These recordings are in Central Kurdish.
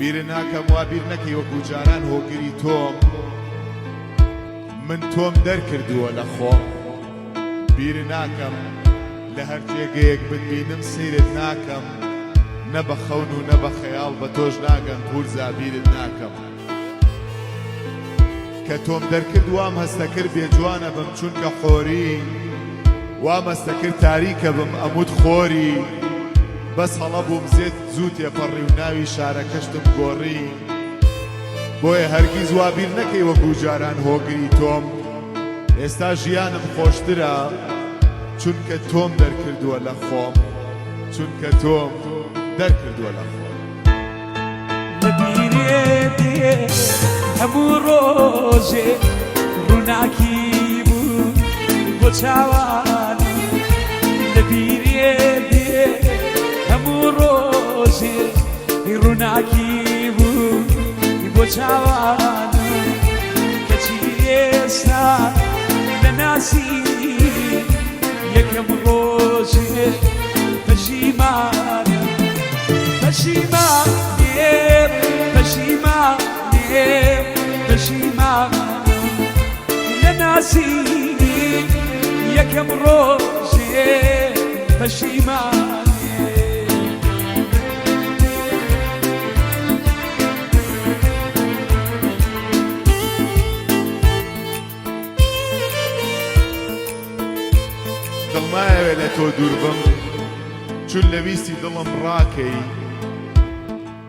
بیرت ناکەم وا بیر نەکەی وەکو جاران هۆگری تۆم من تۆم دەرکردووە لە خۆم بیرت ناکەم لە هەر جێگەیەک بتبینم سەیرت ناکەم نە بە خەون و نە بە خەیاڵ بە تۆش ناگەم پورزا بیرت ناکەم. کە تۆم دەرکرد وام هەستەکرد بێ جوانە بم چونکە حۆری وام هەستەکرد تاریکە بم ئەموت خۆری بەس هەڵە بووم زێت زوو تێپەڕی و ناوی شارەکەشتم گۆڕی بۆیە هەرگیز وا بیر نەکەی وەکو جاران هۆگری تۆم ئێستا ژیانم خۆشترە چونکە تۆم دەرکردووە لە خۆم چونکە تۆم دەرکردووە لە خۆم. لە بیرێ دێ هەموو ڕۆژێ ڕووناکی بوو بۆ چاوانم لە بیرێ دێ هەموو ڕۆژێ ڕووناکی بوو بۆ چاوانم کەچی ئێستا لە ناسی یەکەم ڕۆژێ پەشیمانم پەشیمانم پەشیمانم پەشیمانم لە ناسینی یەکەم ڕۆژێ پەشیمانم. دڵ نایەوێ لە تۆ دوور بم چون لە ویستی دڵم ڕاکەی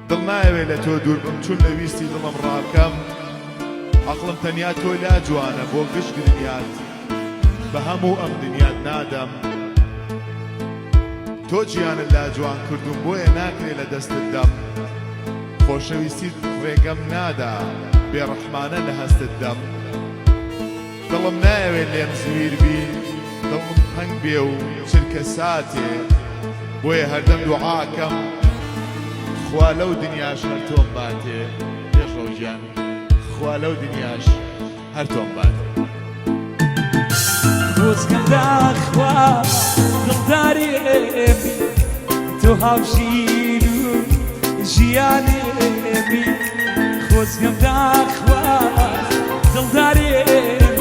دڵ نایەوێ لە تۆ دوور بم چون لە ویستی دڵم ڕاکەم عەقڵم تەنیا تۆ لا جوانە بۆ گشت دنیات بە هەموو ئەم دنیات نادەم تۆ جیانت لا جوان کردوم بۆیە ناکرێ لە دەستت دەم خۆشەویستیت ڕێگەم نادا بێڕەحمانە لە هەستت دەم. دڵم نایەوێ لێم زویر بی دڵم تەنگ بێ و چرکە ساتێ بۆیە هەردەم دوعاکەم خوا لەو دنیاش هەر تۆم باتێ پێشڕەو گیان خوا لەو دنیاش هەر تۆم باتێ. خۆزگەم داخوا دڵدارێ بی تۆ هاوژین و ژیانێ بی خۆزگەم داخوا دڵدارێ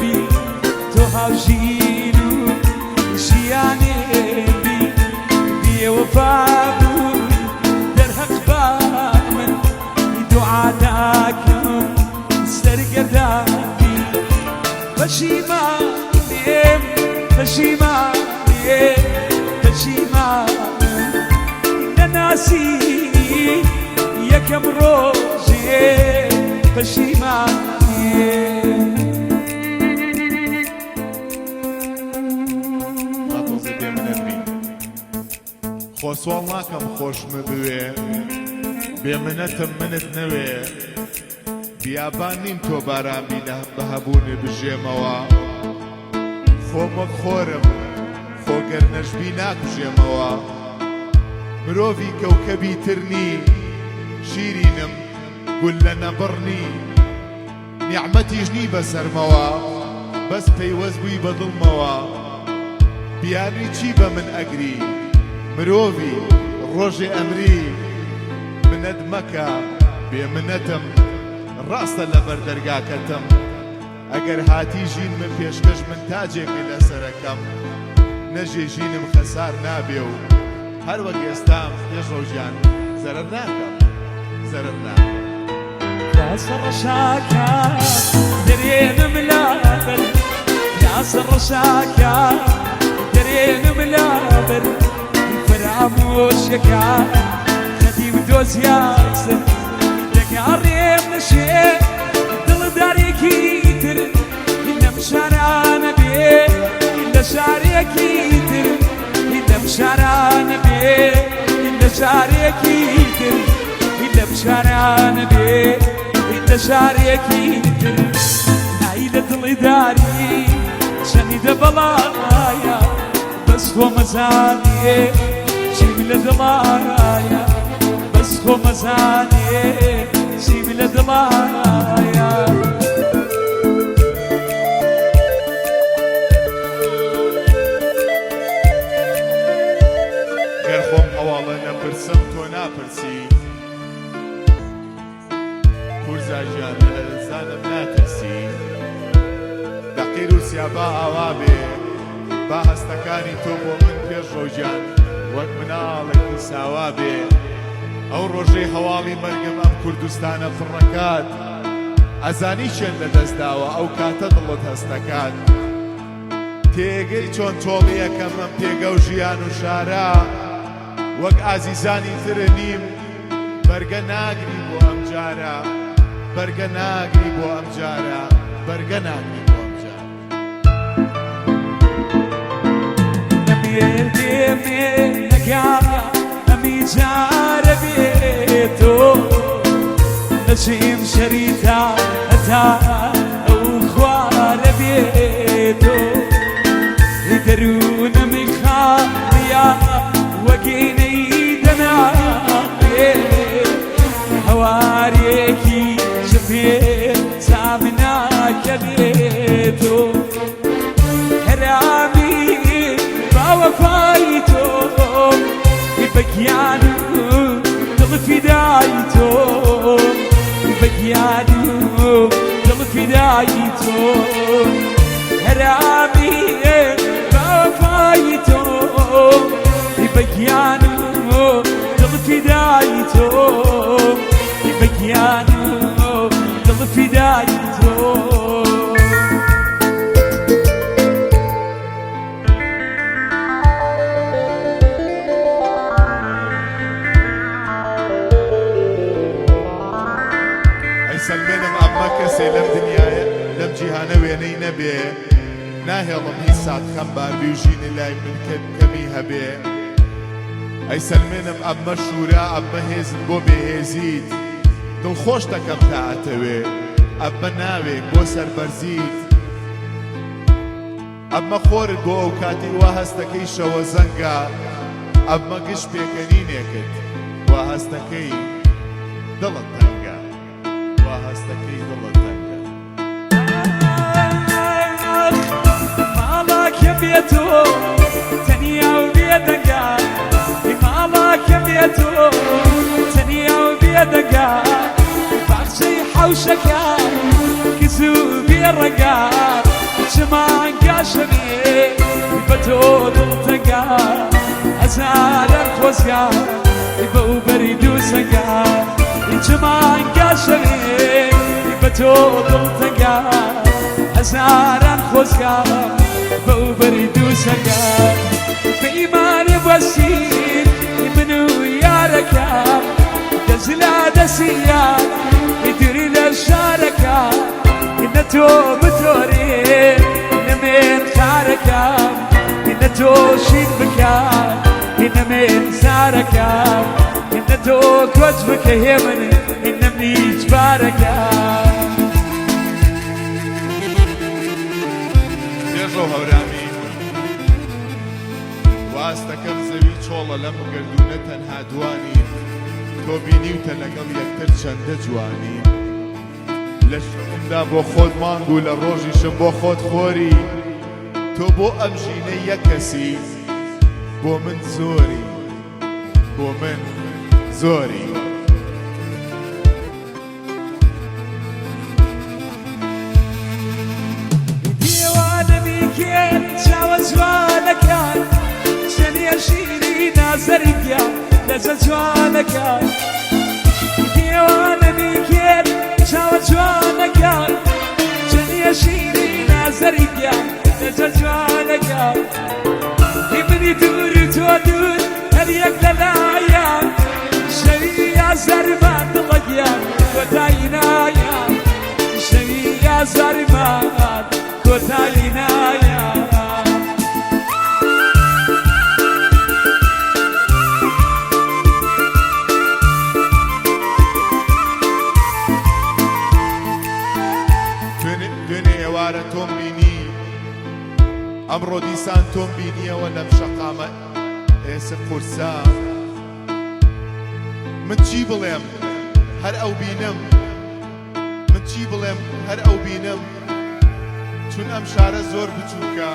بی تۆ هاوژین و ژیانێ بی بێوەفا بووی دەرهەق بە من دوعا داکەم سەرگەردان بی پەشیمانم پەشیمانم پەشیمانم نەناسینی یەکەم ڕۆژێ پەشیمانم. با تۆزێ بێ منەت بین خۆ سواڵ ناکەم خۆشمبوێ بێ منەتم منت نەوێ بیابان نیم تۆ باران بی بە هەبوونێ بژێمەوە خۆم وەک خۆرم خۆ گەر نەشبی ناکوژێمەوە مرۆڤی کەوکەبی تر نی شیرینم گوللە نەبڕ نی نیعمەتیش نی بەسەرمەوە بەس پەیوەست بووی بە دڵمەوە بیانوی چی بە من ئەگری مرۆڤی ڕۆژێ ئەمری منەت مەکە بێ منەتم ڕاستە لەبەر دەرگاکەتم ئەگەر هاتی ژین من پێشکەش من تاجێکت لەسەرەکەم نەژێ ژینم خەسار نابێ و هەر وەک ئێستام پێشڕەو گیان زەرەر ناکەم زەرەر ناکەم. لاسە ڕەشاکە دەرێنم لابەر لاسە ڕەشاکە دەرێنم لابەر فەرامۆشەکە خەدیم دۆزیاتر دەگاڕێم نەشێ دڵدارێکی تر لەم شارانە بێ لە شارێکی تر لەم شارانە بێ لە شارێکی تر لەم شارانە بێ لە شارێکی تر ئای لە دڵی داری چەنی دە بەڵایە بەس خۆ مەزانێ چیم لە دڵایە بەس خۆ مەزانێ چیم لە دڵایە. گەر خۆم هەواڵە نەپرسم تۆ ناپرسی. پورزا گیان لە لەدەستدانم ناترسی؟ لە قیر و سیا با ئاوا بێ با هەستەکانی تۆ بۆ من پێشڕەو گیان وەک مناڵێکی ساوا بێ ئەو ڕۆژەی هەواڵی مەرگم ئەم کوردستانە پڕەکات ئەزانی چێن لە دەست داوە ئەو کاتە دڵت هەستەکات تێگەی چۆن چۆڵیەکەم ئەم پێگە و ژیان و شارە وەک ئازیزانی تر نیم بەرگە ناگری بۆ ئەم جارە بەرگە ناگری بۆ ئەم جارە بەرگە ناگری بۆ ئەم جارە. نەمێردێ مێنەکە ئەمی جارە بێ تۆ نەچیم شەریتا هەتا ئەو خوارە بێ تۆ دەروونم خاڵیە وەگینەی دەناڵێ هەوارێکی چپێ سامناکە بێ تۆ هەرامی باوەفای تۆ بە گیان و دڵ فیدای تۆ بە گیان و دڵ فیدای تۆ هەرامی باوەفای تۆ بە گیان و دڵ فیدای تۆ بە گیان و دڵ فیدای تۆ. ئەیسەلمێنم ئەمە کەسێ لەم دنیایە لەم جیهانە وێنەی نەبێ ناهێڵم هیچ سات خەمبار بی و ژینی لای من کەمی هەبێ ئەیسەلمێنم ئەمە شورا ئەمە هێزت بۆ بێهێزیت دڵخۆش دەکەم تا ئەتەوێ ئەمە ناوێک بۆ سەربەرزیت ئەمە خۆرت بۆ ئەو کاتەی وا هەستەکەی شەوەزەنگە ئەمە گشت پێکەنینێکت وا هەستەکەی دڵت تەنگە وا هەستەکەی دڵت تەنگە. ئاخ ماڵاکە بێ تۆ تەنیا و بێدەنگە ماڵاکە بێ تۆ تەنیا و بێدەنگە باخچەی حەوشەکە کز و بێڕەنگە چ مانگا شەوێ بە تۆ دڵتەنگە هەزاران خۆزگە بەو بەری دوو سەنگە چ مانگا شەوێ بە تۆ دڵتەنگە هەزاران خۆزگە بەو بەری دوو سەنگە پەیمانێ بەسین من و یارەکە دەزلا دەسیە دووری لە شارەکە نە تۆ بتۆرێ نەمێن خارەکەم نە تۆ شین بکە نەمێن زارەکەم نە تۆ کۆچ بکە هێمن نەمنیچ بارەکەم. پێشڕەو هەورامی، واز دەکەم زەوی چۆڵە لەم گەردوونە تەنها دوانین تۆ بینیوتە لەگەڵ یەکتر چەندە جوانین لە شەومدا بۆ خۆت مانگ و لە ڕۆژیشم بۆ خۆت خۆری تۆ بۆ ئەم ژینە یەک کەسی بۆ من زۆری بۆ من زۆری. دێوانەمی کێن چاوە جوانەکان چەنێ شیری نازەری گیا لەجە جوانەکان دێوانەمی کێن چاوە جوانەکان چەنێ شیری نازەری گیا لەجە جوانەکان منی دوور و تۆ دوور هەر یەک لەلایان شەوی ئازارمان دڵەگیان کۆتایی نایە شەوی ئازارمان کۆتایی نایە. دوێنێ ئێوارە تۆم بینی ئەمڕۆ دیسان تۆم بینیەوە لەم شەقامە ئێسک قورسە من چی بڵێم هەر ئەو بینم من چی بڵێم هەر ئەو بینم چون ئەم شارە زۆر بچووکە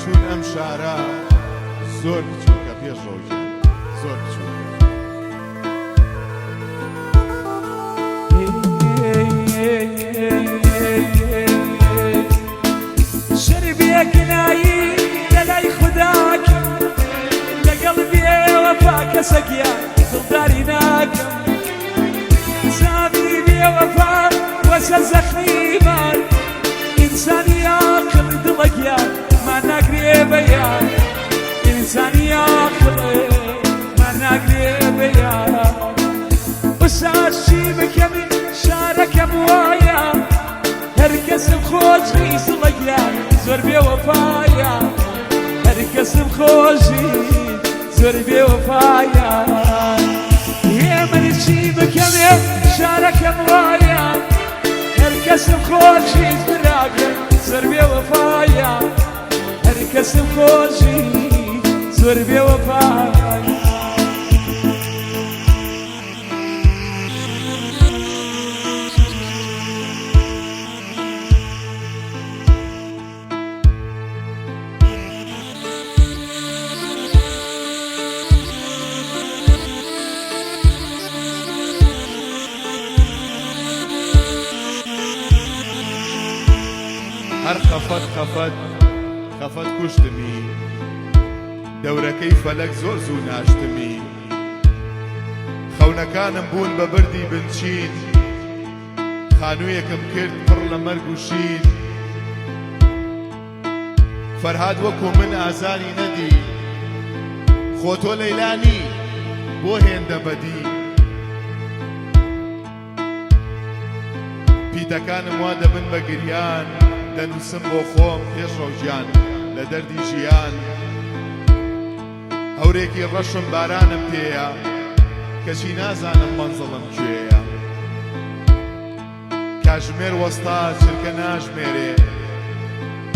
چون ئەم شارە زۆر بچووکە پێشڕەو گیان زۆر بچووکە. بەسە گیان دڵداری ناکەم. زامی بێوەفا وەسە زەخمی بار، ئینسانی عاقڵ دڵە گیان ما ناگرێ بە یار، ئینسانی عاقڵ ما ناگرێ بە یار. وساشی بکەمی شارەکەم وایە، هەر کەسم خۆشی دڵە گیان زۆر بێوەفایە، هەر کەسم خۆشی زۆر بێوەفایە. هێمن چی بکەمێ شارەکەم وایە، هەر کەسم خۆشی براکەم زۆر بێوەفایە، هەر کەسم خۆشی زۆر بێوەفایە. هەر خەفەت خەفەت خەفەت کوشتمی، دەورەکەی فەلەک زۆر زوو ناشتمی. خەونەکانم بوون بە بەردی بنچین، خانوویەکم کرد پڕ لە مەرگ و شین. فەرهاد وەکو من ئازاری نەدی، خۆ تۆ لەیلا نی بۆ هێندە بەدی. پیتەکانم وا دەبن بە گریان، دەنووسم بۆ خۆم پێشڕەو گیان لە دەردی ژیان. هەورێکی ڕەشم بارانم پێیە، کەچی نازانم مەنزڵم کوێیە. کاژمێر وەستا چرکە ناژمێرێ،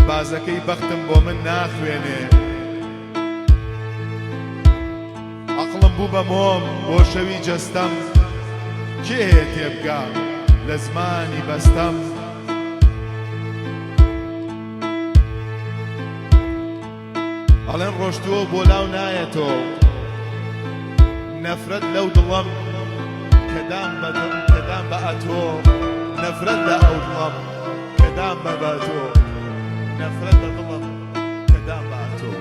بازەکەی بەختم بۆ من ناخوێنێ. عەقڵم بوو بە مۆم بۆ شەوی جەستەم، کێ هەیە تێبگا لە زمانی بەستەم؟ ئەڵێن ڕۆشتووە و بۆ لاو نایەتۆ، نەفرەت لەو دڵەم کە دام بە کە دام بە ئەتۆ، نەفرەت لە ئەو دڵەم کە دام بە بە تۆ، نەفرەت لە دڵم کە دام بە ئەتۆ.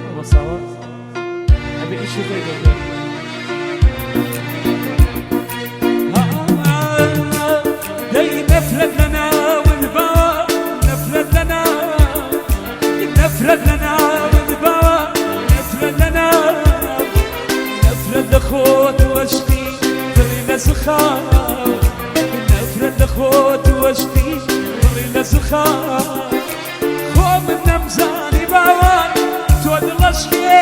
مامۆستاوە ئەبێ ئیشی خۆی بکات. دەی نەفرەت لە ناون با، نەفرەت لە ناو، نەفرەت لە ناون با، نەفرەت لە ناو، نەفرەت لە خۆت وەشقی دڵی لە زخاو، نەفرەت لە خۆت وەشقی دڵی لە زخاو. خۆ من نەمزانی باوان تۆ دڵەشکێ،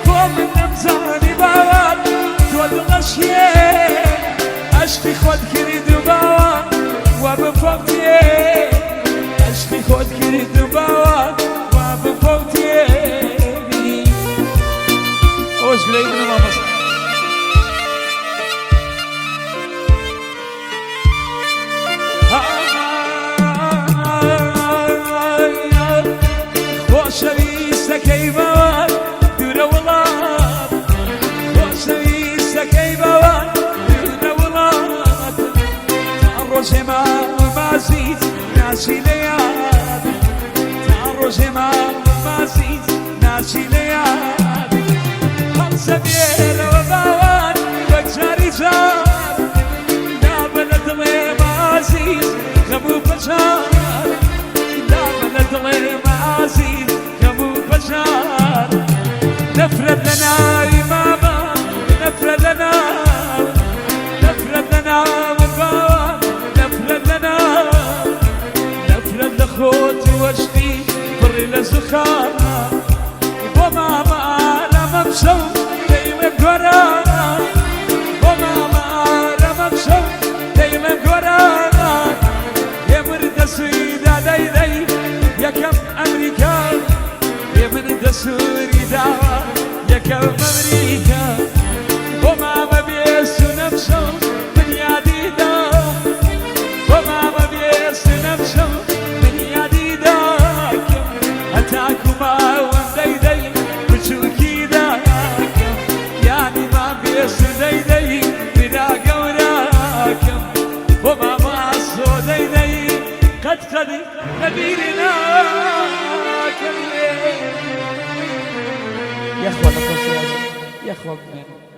خۆ من نەمزانی باوان تۆ دڵەشکێ، عەشقی خۆت کرد و باوان وا بفەوتێ، عەشقی خۆت کرد و باوان وا بفەوتێ. ئەوەش گلەیی منە مامۆستا. خۆشەویستەکەی باوان دوورە وڵات، خۆشەویستەکەی باوان دوورە وڵات، تا ڕۆژێ مامازیت ناچی لە یاد، تا ڕۆژێ مامازیت ناچی لە یاد. هەڵسە بێرەوە باوان وەک جاری جار، لابە لە دڵێ مازیز غەم و پەژار، لابە لە دڵێ مازیز غەم و پەژار. نەفرەت لە ناوی مامە، نەفرەت لە ناو، نەفرەت لە ناوت باوە، نەفرەت لە ناو، نەفرەت لە خۆت وەشتی بڕی لە زوخان. بۆ مامە ئارامم شەو دەیڵێم گۆران، بۆ مامە ئارامم شەو دەیڵێم گۆران. هێمر دەسووری دادای دەی یەکەم ئەمریکا، هێمن دەسووری داوا یەکەم ئەمریکا. بۆ مامە بێسونەم شەو من یادی دا، بۆ مامە بێسونەم شەو من یادی داکەم، هەتاکو ماوەم دەی دەی بچووکی داکەم، یانی مام بێسو دەی دەی برا گەوراکەم. بۆ مامە ئاسۆ دەی دەی قەت قەدی لەبیری ناکەم. یاخوا لە خۆشی یاخوا بمێنن.